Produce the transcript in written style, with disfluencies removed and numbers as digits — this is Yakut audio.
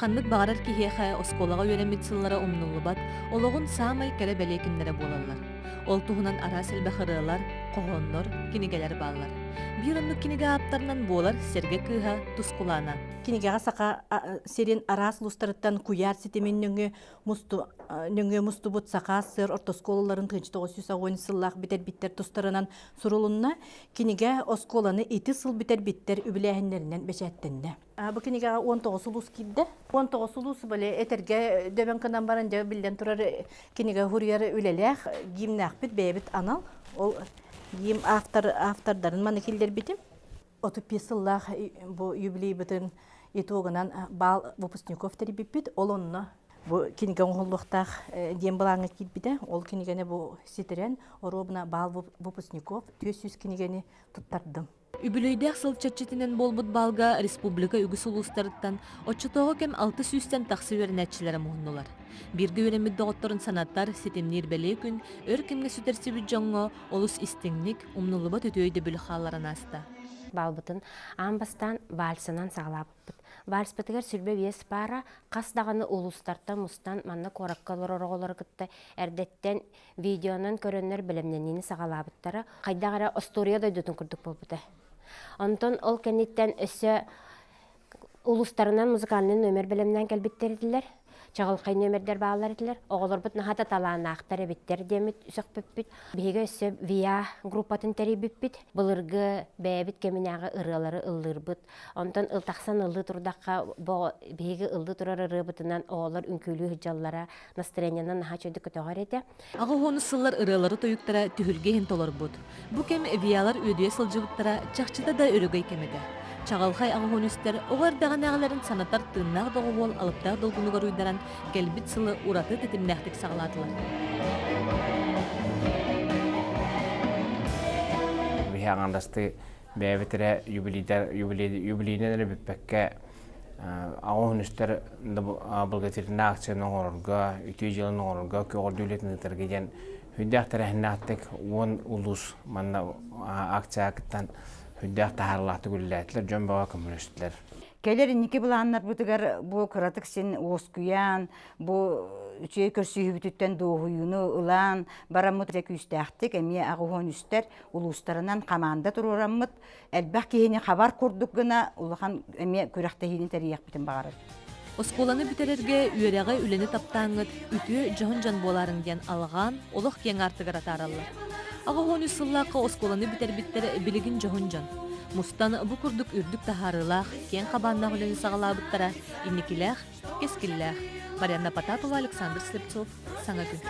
Ханнык баҕарар киһиэхэ оскуолаҕа үөрэммит сыллара умнуллубат, олоҕун саамай кэрэ бэлиэ кэмнэрэ буолаллар. Ол туһунан араас элбэх ырыалар, хоһооннор, кинигэлэр бааллар. Биир оннук кинигэ ааптарынан буолар Сэргэ кыыһа Тускулаана. Кинигэҕэ Саха сирин араас улуустарыттан куйаар ситимин нөҥүө мусту, нөҥүө мустубут Саха СССР ортоскуолаларын 1980 сыллаах бүтэрбиттэр тустарынан сурулунна. Кинигэ оскуоланы ити сыл бүтэрбиттэр үбүлээһиннэринэн бэчээттэннэ. Бу кинигэҕэ 19 улуус киирдэ. 19 улуус били этэргэ дөбөҥ гынан баран дьэ биллэн турар кинигэ суруйар үлэлээх гимнээхпит бэйэбит анал. Ол гимн автор автордарын маны киллэрбитим. 35 сыллаах бу юбилейбытын итогынан бал выпускников тэрийбиппит. Ол онно бу кинигэ оҥоһуллуохтаах диэн былааҥҥа киирбитэ. Ол кинигэни бу ситэрэн оруобуна бал выпускников 400 кинигэни туттардым. Үбүлүөйдээх сыл чэрчитинэн буолбут баалга республика үгүс улуустарыттан оччотооҕу кэм 600-тэн тахса үөрэнээччилэрэ муһуннулар. Бииргэ үөрэммит доҕотторун санатар, ситимниир бэлиэ күн өр кэмҥэ сүтэрсибит дьоҥҥо олус истиҥник, умнуллубат үтүө өйдөбүлү хаалларан ааста. Баалбытын аан бастаан вальсынан саҕалаабыппыт. Вальспытыгар 25 паара хас даҕаны улуустартан мустан манна куоракка олорор оҕолору кытта эрдэттэн Видеонан көрөннөр бэлэмнэниини саҕалаабыттара. Хайдах эрэ остуоруйа дойдутун курдук буолбута. Онтон ол кэнниттэн өссө улуустарынан музыкальнай номер бэлэмнээн кэлбиттэр этилэр. Чаҕылхай нүөмэрдэр бааллар этилэр. Оҕолорбут наһаа да талааннаахтар эбиттэр диэммит сөхпүппүт. Биһиги өссө ВИА группатын тэрийбиппит. Былыргы бэйэбит кэминээҕи ырыалары ыллыырбыт. Онтон ыл тахсан ыллыы турдахха, биһиги ыллыы турар ырыабытынан оҕолор үҥкүүлүү сылдьаллара, настроениенан наһаа үчүгэйдик көтөҕөр этэ. Аҕа уонус сыллар ырыалары-тойуктара түһүлгэ иһин толорбут. Бу кэм ВИАлар үөдүйэ сылдьыбыттара чахчыта да өрөгөй кэм этэ. Чаҕылхай аҕа уонустар оҕо эрдэҕинээҕилэрин санатар тыыннаах доҕуһуол алыптаах долгунугар уйдаран кэлбит сылы ураты тэтимнээхтик саҕалаатылар. Биһи аҥардастыы бэйэбит эрэ юбилейдар юбилейинэн эрэ бүппэккэ аҕа үстэр благотворительнай акцияны оҥорорго, үтүө дьыаланы оҥорорго, көҕөрдүү үлэтин ыытарга диэн сүрдээх тэрээһиннээхтик уон улуус манна акцияҕа кыттан сүрдээх таһаарыылаахтык үлэлээтилэр, дьон бөҕө көмөлөстүлэр. Кэлэр инники былааннарбытыгар бу кыратык син уоскуйан, бу үчүгэй көрсүһүүбүтүттэн дуоһуйууну ылан, бараммыт күүстээхтик эмиэ аҕыс үстэр улуустарынан хамаанда туруораммыт, элбэх киһини хабар курдук гына улахан эмиэ күрэхтэһиини тэрийиэхпитин баҕарабыт. Оскуоланы бүтэрэргэ үөрэҕи, үлэни таптааҥҥыт үтүө, дьоһун дьон буолаарыҥ диэн алҕаан, олох киэҥ аартыгар атаараллар. 83 сыллаахха оскуоланы бүтэрбиттэр билигин дьоһун дьон. Мустан бу курдук үрдүк таһаарыылаах, киэҥ хабааннаах үлэни саҕалаабыттара инникилээх, кэскиллээх. Марианна Потапова, Александр Слепцов, Саҥа күн.